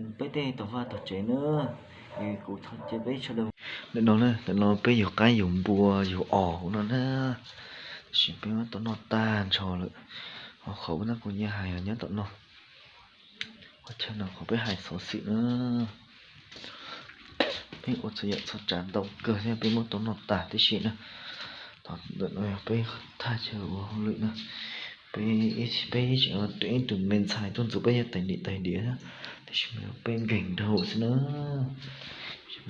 Peb tej tom vaj tom tsev na, kuv thov cia peb sawv daws. Ntawm no na, ntawm no peb yug qaib yug npua yug os hauv no na, tab sis peb muab tau noj tag nrho lawm. Ho qhov ub no kuv nyuam hais nyob tom no, qhov chaw no qhov peb hais xov xwm na, peb ua txhua yam txhua tsav ntau kawg thiab peb muab tau noj tas tib si na. Ntawm no yog peb thaj chaw ua hauj lwm na, peb ib txhia peb ib tseem ua ib tug me ntxhais tuaj ntxuav peb yog tais diav tais diav thiab, tab sis mas yog peb nkeeg dhau xwb na. Saib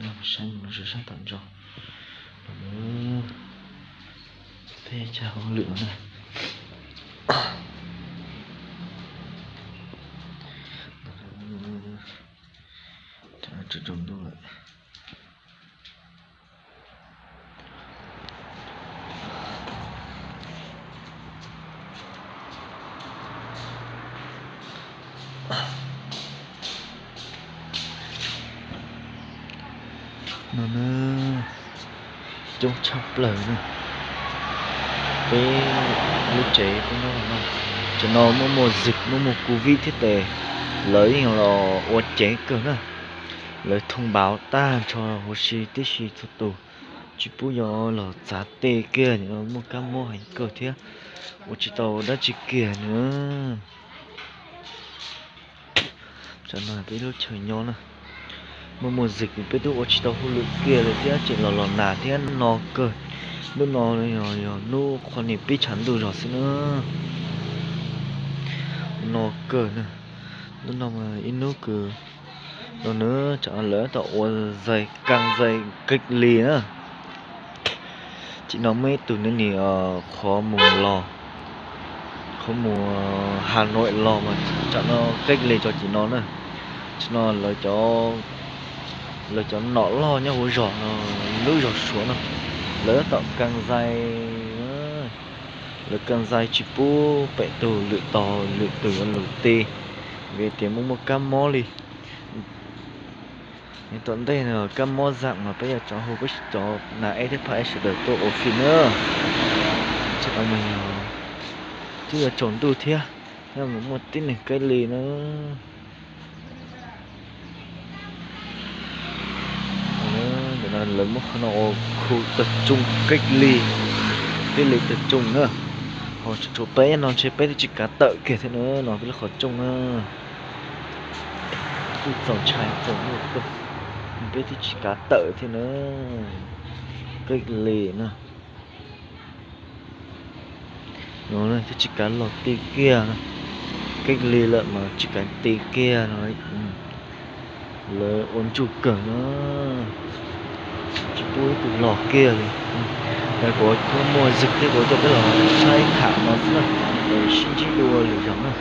mus no saib tom ntso, peb chaw ua hauj lwm no na. Tsaus ntuj lawm. No na, coob tshaj plaws na. Peb lub tsev peb nyob no, tam no muaj muaj zim muaj muaj covid thiab tes, lawv yeej los ua ceev kawg na. Lawv thoo npauv tag nrho huv si tib si txhua tus, tsis pub yuav los txav tej kiag, muaj kab mob heev kawg thiab, ua tsis tau dab tsi kiag na. Tam no peb lub chaw nyob na, muaj muaj zim peb twb ua tsis tau hauj lwm kiag li thiab tseem los los nag thiab no kawg. Hnub no yog hnub qhua niam pib tshav ntuj zog xwb na, no kawg na. Hnub no mas ib hnub kws no na, tam no lawv tau ua zais kas zais kej li na. Tam no muaj ib tug nws nim qhuav mus los, qhuav mus Hà Nội los mas tam no kej li tso tam no na. Tam no lawv cov nom loj nyob hauv zos no, lub zos Suav no, lawv tau kas zais, lawv kas zais tsis pub pem tus lwm tus, lwm tus yuav lug ti, vim tias muaj muaj kab mob li. Tom ntej no kab mob zam mas peb yuav tsum hu peb cov nas eb thiab phaj eb sawv daws tuaj ua fim na. Tam no mas twb yuav tsaus ntuj thiab, thiab mas muaj tib neeg kej li na. Ntawm no lawv muab qhov no ua khu tawg tsoo kej li, kej li tawg tsoo na. Ho tshuav peb no ntshe peb twb tsis kav tawm kiag thiab na, no peb lub qhov tsoo na. Twb txaus ntshai txaus nyuaj kawg, peb twb tsis kav tawm thiab na. Kej li na. No twb tsis kav los ti kiag, kej li lawm mas tsis kav ti kiag no. Lawv ua ntsuj kawg na, tsis pub ib tug los kiag li. Kuv muaj zim thiab kuv coj peb los saib tham no xwb na, sib ntsib dua lwm zaus na.